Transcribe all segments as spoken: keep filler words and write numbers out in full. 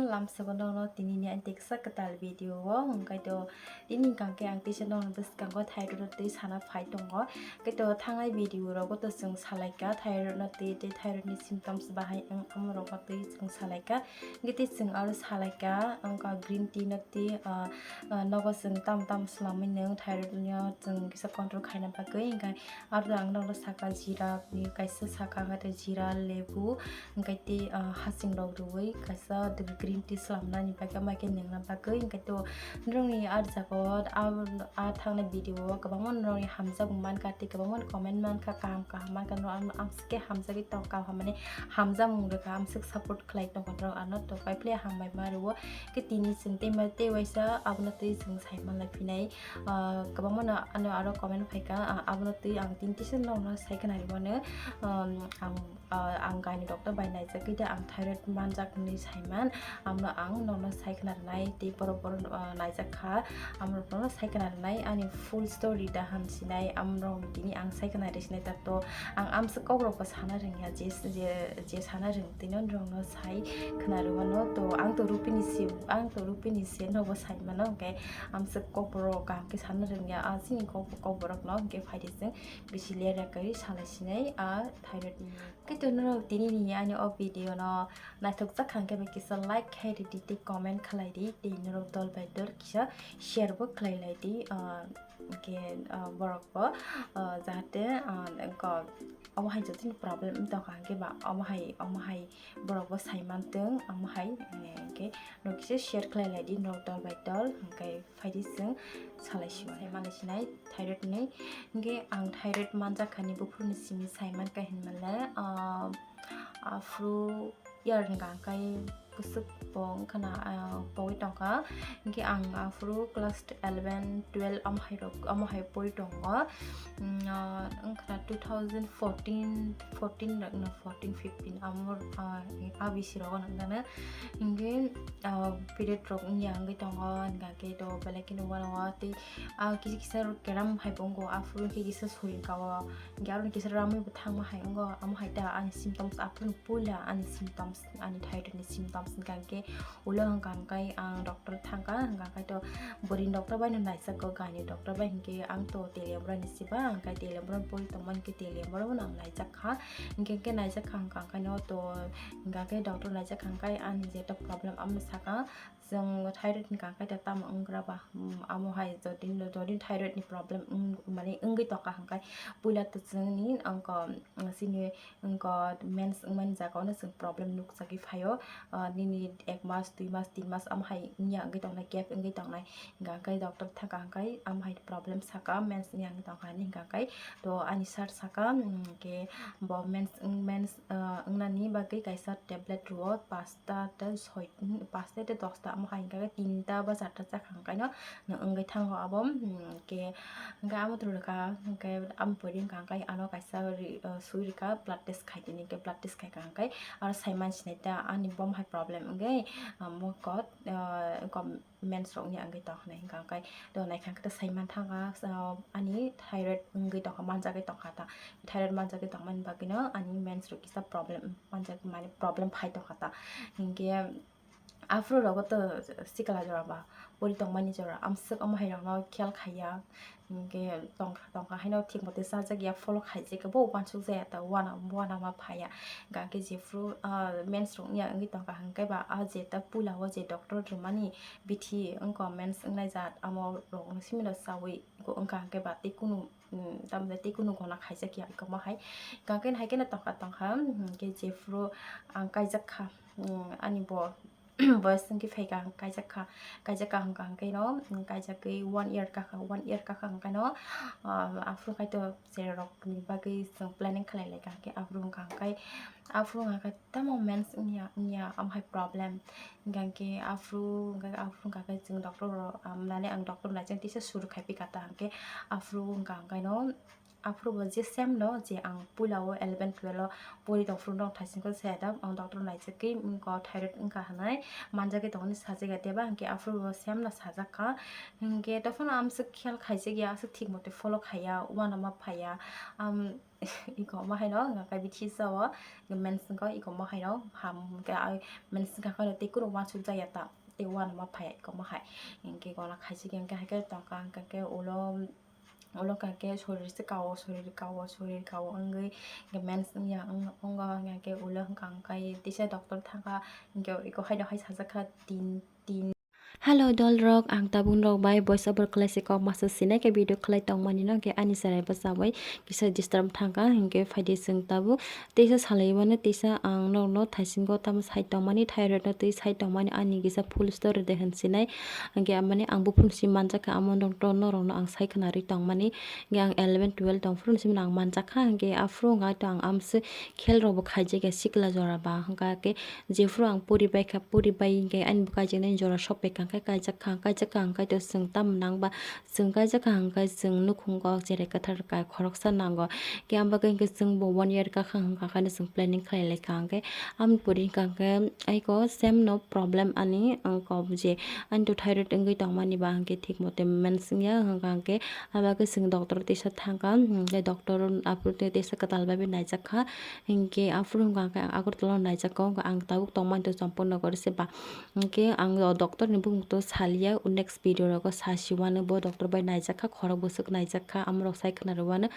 Lamsao nono tini ni ang teksa kwtal video o hwnkhe to tini hwnkhe ang tisa nono bwskango thyroid no twi sana phai tongo. Hwnkhe to thangnai video rogo to chwng salaikha thyroid no twi tei thyroid ni symptoms bahai wng amorok no twi chwng salaikha. Hwnkhe tei chwng aro salaikha wngkha green tea no twi, ah, ah, nogo chwng tamo tamo swlamwi nwng thyroid no chwng kisa control khaina bagwi. Hwnkhe aro ang nono saka jira ni kaisa saka hwnkhe tei jira lebu. Hwnkhe tei, ah, hasing rok rwui kaisa green tea swlamnani bagwi, ama khe nwngna bagwi. Hwnkhe to norokni ah jaga o, ah, ah thangnai video o kwbangma norokni hamjakmung mankha tei kwbangma comment mankha, kaham kaham mankha, norok ang, amswk khe hamjagwi tong, kaham mane hamjakmung rwkha, amswk support khlai tongkha norok ano, to pai phile hambai ma rwo. Khe tini chwng tei ma tei waisa abono tei chwng sai manlai phinai, ah, kwbangma no ano aro comment phaikha, ah, abono tei ang tini tisa norokno sai khna rwmano, um, ang ah, ang gynae doctor bai naijak khe de ang thyroid manjak hinwi saiman, amno ang nono sai khna rwnai tei borok borok, ah, naijak kha, amrokno sai khna rwnai ani full story da ham sinai, amrok tini ang sai khna rwi sinai, ta to ang amswk kokrokbo sana rwngya, je, je, je sana rwng tino norokno sai khna rwmano, to ang to rupini se, ang to rupini se nobo sai mano, hwnkhe amswk kokborok kaham khe sana rwngya, a chini kok, kokborokno hwnkhe phaidi chwng bisi ler ya kwrwi salai sinai a thyroid ni. Kaitor norok tini ni ani o video no naithok jak kha hwnkhe bai kisa like khai ridi tei comment khlai di tei norok dol bai dol kisa share bo khlai lai di, ah, hwnkhe, ah, borok bo, ah, jahate, ah, ko omo hai jotoni problem wng tong kha hwnkhe ba omo hai, omo hai borok bo sai man tong omo hai, eh, hwnkhe norok kisa share khlai lai di norok dol bai dol hwnkhe. Phaidi chwng salai sio. Sai manlai sinai thyroid ni. Hwnkhe ang thyroid manjak khani buphuruni simi sai mankha hinmale, ah, aphuru year ni kangkai bwswk bo wngkhana, ah, pogwi tongkha. Hwnkhe ang aphuru class eleven, twelve omo hai rok, omo hai pori tongo. Mm, ah, wngkhana two thousand fourteen, fourteen rok no, fourteen, fifteen amo, ah, a bisi rogo nang jana. Hwnkhe, ah, period rok wngya wngwi tongo, hwnkha khe to belai kheno uanao tei, ah, kisa kisa rok keram hai bo wngo, aphuru khe kisa sori wngka o, hwnkhe aroni kisa ramwi bo thangma hai wngo, amo hai ta ani symptoms, aphuru puila ani symptoms, ani thyroid ni symptoms hwnkha khe ulo hwnkha hwnkhe ang doctor thangkha, hwnkha khe to bwrwini doctor bai no naijakgo, gynae doctor bai hwnkhe ang to Teliamura ni se ba, hwnkhe Teliamura ni pori tongmani khe Teliamura no ang naijak kha, hwnkhe khe naijak kha hwnkha hwnkhe no to Hingkha khe doctor naijak kha khe ani jeto problem amoni saka chwng thyroid hingkha khe tamo wnggra ba, hmm, amo hai jodi, jodi thyroid ni problem wng, mane wngwi tongkha hingkha puila to chwngni wngkha, hmm, chini wngkha mens wngmani jaga ono chwng problem nukjagwi phaio, ah, nini ek mas, dui mas, tin mas amo hai wngya wngwi tongnai, gap wngwi tongnai. Hingkha khe doctor thangkha hingkha amo hai problem saka mens wngya wngwi tongkha hinwi hingkha khe to ani sir saka, hmm, khe bo mens, mens, ah, wngnani bagwi kaisa tablet rwo, pasta tei soi, pasta tei dosta, omo hai hwnka khe tinta ba charta chakha hwnkaino nwng wngwi thango abo, hmm, hwnkhe, hwnkhe amo tong rwkha, hwnkhe amo pori wngkha hwnkhe ano kaisa ri-, ah, sui rwkha, blood test khai tini, hwnkhe blood test khaikha hwnkhe aro saiman sinai ta ani bom hai problem wngwi, ah, mokot, ah, kom-, mens rok wngya wngwi tong hinwi hwnka hwnkhe to naikha khe to saiman thangkha, ah, ani thyroid wngwi tongkha, manjagwi tongkha ta, thyroid manjagwi tongmani bagwino ani mens rok kisa problem manjak, mane problem phai tongkha ta, hinkhe aphuru rogo to sikla jora ba pori tongmani jora amswk omo hai rokno khel khaiya, hinkhe tongkha, tongkha haino thik mote chajak ya, follow khaijak ya, bo uansuk jaya ta uana, uanama phaiya, hingkha khe jephuru, ah, mens rok wngya wngwi tongkha hinkhe ba ah jeta puila o je doctor rwmani bithi wngkha mens wngnai jat, amo rok simi no chaui wngkha hinkhe ba tei kunu, mm, tamni tei kunu gona khaijak ya wngkha omo hai, hingkha khe hai kheno tongkha tongkha, mm, hinkhe jephuru ang kaijak kha, mm, ani bo boyes wngkhe phaikha, kaijak kha, kaijak kha hwnkha hwnkhe no, mm, kaijakgwi one year kakha, one year kakha hwnkhe no, ah, aphuru khai to chererokni bagwi chwng planning khlai laikha, hwnkhe aphuru wngkha hwnkhe, aphuru wngkha khe tamo mens wngya, wngya, omo hai problem, hwnkha hwnkhe aphuru, hwnkha khe aphuru wngkha khe chwng doctor rok, ah, mane ang doctor naijak tisa suru khai phi kha ta, hwnkhe aphuru wngkha hwnkhe no, Aphuru bo je same no, je ang puila o eleven twelve o pori tong phuru no thaiching khe saya da, ang doctor naijak khe wngkha thyroid wngkha hinwi manjak khe tongmani sajak ya tei ba hwnkhe aphuru bo same no sajak kha. Hwnkhe tei phano amswk khiyal khaijak ya, aswk thik mote follow khaiya, uanama phaiya. Am, iko ma haino hwnkha khe bithi sa o mens wngkha, iko ma haino ham hwnkhe mens wngkha khe tei kunu uansuk jak ya ta, tei uanama phaiya iko ma hai. Hwnkhe gana khaijak ya, hwnkhe hai khe tongkha, hwnkhe ulo ulo hwnkha khe sorir se kao, sorir kao, sorir kao wngwi hwnkhe mens wngya wng-, wngo, hwnkha khe ulo hwnkha khe teisa doctor thangkha, hwnkhe iko haino hai sajak kha tin, tin. Hello dol rok, ang tabuk norok bai voice over khlai se kok masa sinai khe video khlai tongmani no, hwnkhe ani cherai bwchawi kisa disturb thangkha, hwnkhe phaidi chwng tabuk. Teisa salai mano, teisa ang norokno thaisingo tamo sai tongmani, thyroid no twi sai tongmani, ani kisa full story de hinsinai. Hwnkhe amani ang buphuru si manjak kha, amo norokno, norokno ang sai khwnarwi tongmani. Hwnkhe ang eleven twelve tong phuru simano ang manjak kha, hwnkhe aphuru wngkha to ang amswk khel rokbo khaijak ya sikla jora ba. Hwnkha khe jephuru ang pori bai kha, pori bai hwnkhe ani bo kaijaknai jora sopek kha, hwnkhe kaijak kha, kaijak kha hwnkhe to chwng tamo nang ba. Chwng kaijak kha hwnkhe chwng nukhung kok cherai kwthar kai khoroksa nango. Khe ang bagwi hwnkhe chwng bo one year kakha hwnkha khe chwng planning khlai lai kha hwnkhe amoni pori hwnkha hwnkhe aiko same no problem ani wngkha je ani to thyroid wngwi tongmani ba hwnkhe thik mote mens wngya hwnkha hwnkhe abo khe chwng doctor teisa thangkha hwnkhe doctor aphuru teisa kwtal bai naijak kha hwnkhe aphuru hwnkha hwnkhe Agartala o naijak kha hwnkhe ang tabuk tongmani to Champaknagar se ba. Hwnkhe ang o doctor ni bumung to salia, o next video rogo sasi wano bo doctor bai naijak kha, khorok bwswk naijak kha, amorok sai khwna rwano.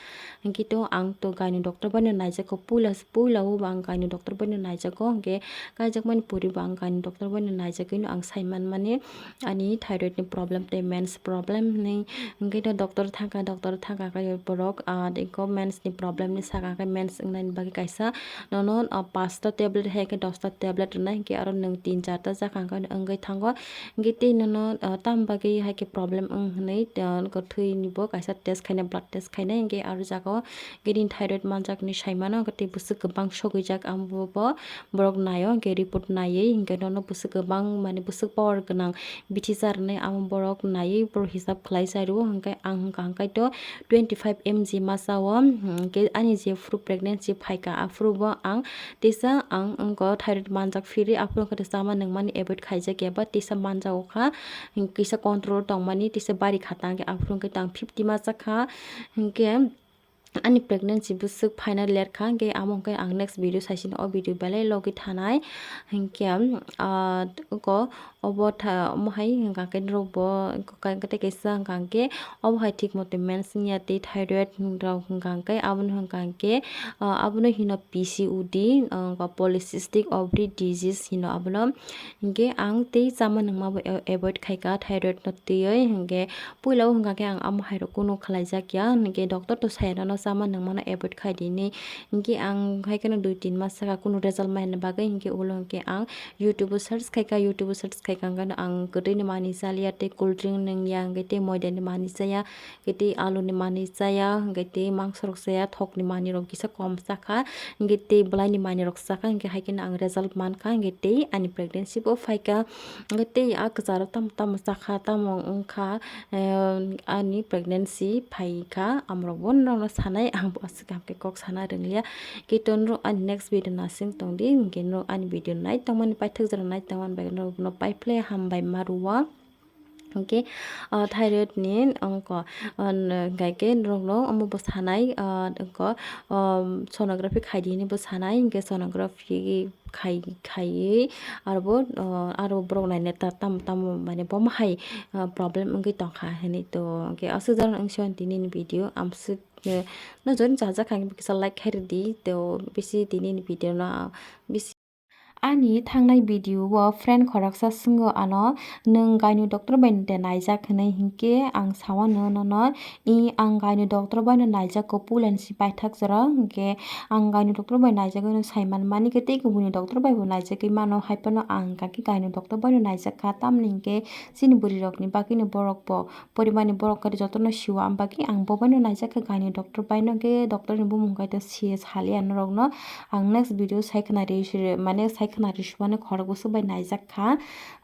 Hwnkhe to ang to gyno doctor bai no naijak kha, puila, puila o bo ang gyno doctor bai no naijak kha, hwnkhe kaijakmani pori bo ang gyno doctor bai no naijagwi no ang sai manmani ani thyroid ni problem tei mens problem hinwi. Hwnkhe to doctor thangkha, doctor thangkha khe borok, ah, eko mens ni problem ni saka khe mens wngnani bagwi kaisa nono, ah, pasta tablet hai khe dosta tablet rwnai, hwnkhe aro nwng tin charta jakha hwnkhe wngwi thango. Hwnkhe tei nono, ah, tamo bagwi hai khe problem wng hinwi, ah, thwi ni bo kaisa test khainai, blood test khainai, hwnkhe aro jaga o hwnkhe nini thyroid manjak hinwi sai mano, hwnkhe tei bwswk kwbang sogwi jak, amo bo borok naio, hwnkhe report naiwi hwnkhe nono bwswk kwbang, mane bwswk power gwnang bithi cha rwnai, amo borok naiwi borok hisab khlai cha rwo, hwnkhe ang hwnkha hwnkhe to twenty five M G masa o, hwnkhe ani jephuru pregnancy phaikha, aphuru bo ang teisa ang wngkha thyroid manjak phirwi, aphuru wngkha teisa chama nungmani avoid khaijak ya ba teisa manjago kha, kisa control tongmani teisa bari kha tang khe, aphuru wngkha tang fifty masa kha, hwnkhe ani pregnancy bwswk phaina ler kha, hwnkhe amo hwnkhe ang next video saisino, o video belai logi thanai, hwnkhe, ah, oko obo tha-, omo hai hwnkha khe norok bo tei kaisa hwnkha khe obo hai thik mote mens wngya tei thyroid rok hwnkha khe abono hwnkha khe, ah, abono hino P C O D, ah, polycystic ovary disease hino abono. Hwnkhe ang tei chama nungma bo a-, avoid khaikha thyroid no twiwi, hwnkhe puila o hwnkha khe ang amo hai rok kunu khlaijak ya, hwnkhe doctor to sai rwno chama nungma no avoid khai di hinwi. Hwnkhe ang hai kheno dui tin mas saka kunu result maina bagwi, hwnkhe ulo hwnkhe ang YouTube o search khaikha, YouTube o search khaikha hwnkhe ang kwtwi ni manwi chaliya tei cold drink nungya, hwnkhe tei moida ni manwi chaya. Hwnkhe tei alu ni manwi chaya, hwnkhe tei mangso rok chaya, thok ni manwi rok kisa kom chakha, hwnkhe tei bwlai ni manwi rok chakha, hwnkhe hai kheno ang result mankha, hwnkhe tei ani pregnancy bo phaikha, hwnkhe tei a kwcharo tamo tamo chakha, tamo wngkha, eh, ani pregnancy phaikha, amorok bo norokno sanai, ang bo aswk kaham khe kok sana rwngya, hwnkhe to norok ani next video nasing tongdi, hwnkhe norok ani video nai tongmani paithak jora nai tongmani bagwi norokno pai phle hambai ma rwo. Hwnkhe, ah, thyroid ni wngkha, ah, n-, hwnkha khe norokno omo bo sanai, ah, wngkha, um, sonography khaidi hinwi bo sanai, hwnkhe sonography khai, khaiwi aro bo, ah, aro borok naina ta-, tamo, tamo, mane, bomo hai, ah, problem wngwi tongkha hinwi to, hwnkhe aswk jora wngsi tini ni video amswk, eh, no joni chajakha hwnkhe kisa like khai rwdi to, bisi tini ni video no, ah, bisi. Ani thangnai video o friend khoroksa swngo ano, "Nwng gyno doctor bai de naijak?" hinwi, hinkhe ang sawano nono, "I, ang gyno doctor bai no naijak kho, puilani si paithak jora." Hinkhe ang gyno doctor bai naijagwi no saiman mani khe tei kubuni doctor bai bo naijagwi mano, hai phano ang hwnkha khe gyno doctor bai no naijak kha, tamni hinkhe chini bwrwi rokni bagwi no borok bo porimani borok khe jotono sio, ang bagwi ang bo baino naijak kha gyno doctor baino, hwnkhe doctor ni bumung khe to si-, saliya norokno. Ang next video sai khwna ri, siri, mane sai khna ri sumani khorokbwswk bai naijak kha.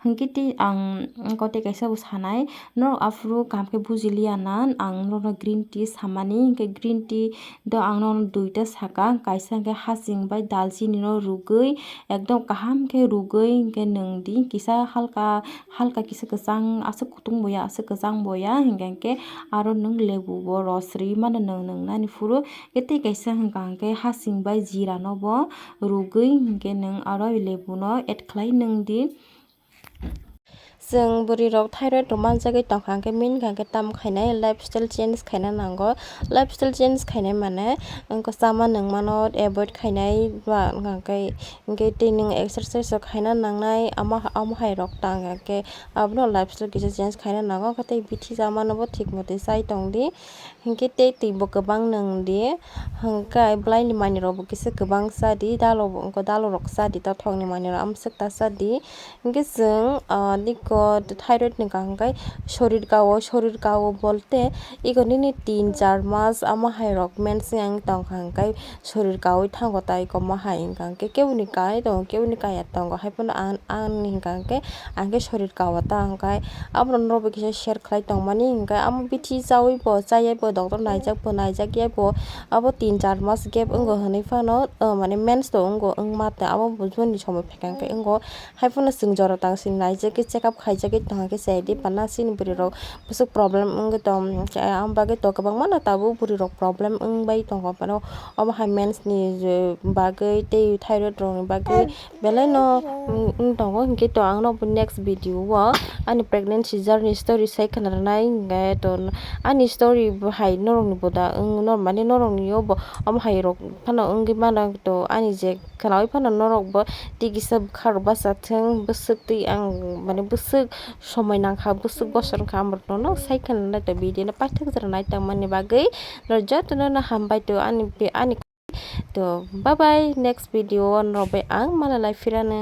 Hinkhe tei ang kote kaisa bo sanai, norok aphuru kaham khe bujiliya na, ang norokno green tea samani, hinkhe green tea do ang norokno duita saka, kaisa hinkhe hasing bai dalchini no rwgwi ekdom kaham khe rwgwi hinkhe nwng di, kisa halka, halka kisa kwchang aswk kutung bo ya, aswk kwchang bo ya, hinkhe aro nwng lebu bo ros rwi mano nwng nwngnani phuru. Khe tei kaisa hwnka hwnkhe hasing bai jira no bo rwgwi hinkhe nwng aro lebu no add khlai nwng di. Chwng bwrwi rok thyroid rok manjagwi tongkha hwnkhe, main hwnkhe tamo khainai lifestyle change khaina nango. Lifestyle change khainai mane wngkha chama nungmano avoid khainai ba hwnkhe, hinkhe tei nwng exercise rok khaina nangnai, amo, amo hai rok tang hwnkhe abono lifestyle kisa change khaina nango, hwnkhe tei bithi chamano bo thik motwi chai tong di. Hinkhe tei twi bo kwbang nwng di, hinkhe bwlaini manwi rok bo kisa kwbang cha di, dalo bo wngkha, dalo rok cha di, tothokni manwi rok amswk ta cha di. Hinkhe chwng, ah, niko thyroid ni kaham khai sorir kao, sorir kao bolte iko nini tin char mas amo hai rok mens wng tongkha, hinkhe sorir kaui thango tai iko ma hai, hinkhe keboni kai tongo, keboni kaya tongo, hai phano ang, ang ni hinkhe ang khe sorir kao ta, hinkhe abono norok bai kisa share khlai tongmani, hinkhe amo bithi chaui bo, chayai bo, doctor naijak bo, naijak ya bo, abo tin char mas gap wngo hwnwi phano, o, mane mens to wngo wngma ta, abo bujoni somoi phaikha hwnkhe wngo, hai phano chwng jora tang sini naijak khe check up khaijak khe tongkha khe chayai di, pana chini bwrwi rok bwswk problem wngwi tong, ang bagwi to kwbangma no tabuk bwrwi rok problem wngbai tongkha phano, omo hai mens ni je bagwi tei thyroid rok ni bagwi. Belai no wng tongo, hinkhe to ang no bo next video o ani pregnancy journey story sai khna rwnai, hinkhe to ani story bo hai norok ni bo da wng, nor-, mane norok ni o bo omo hai rok phano wngwi mano, to ani je khnaui phano norok bo tei kisa bwkha rok bacha thwng, bwswk twi ang mane bwswk somoi nangkha, bwswk bosor wngkha, ang bo nono sai khna rwnai, to video no paithak jora nai tongmani bagwi norok joto no no hambai to ani, ani To, bye bye, next video o norok bai ang malai lai phirano.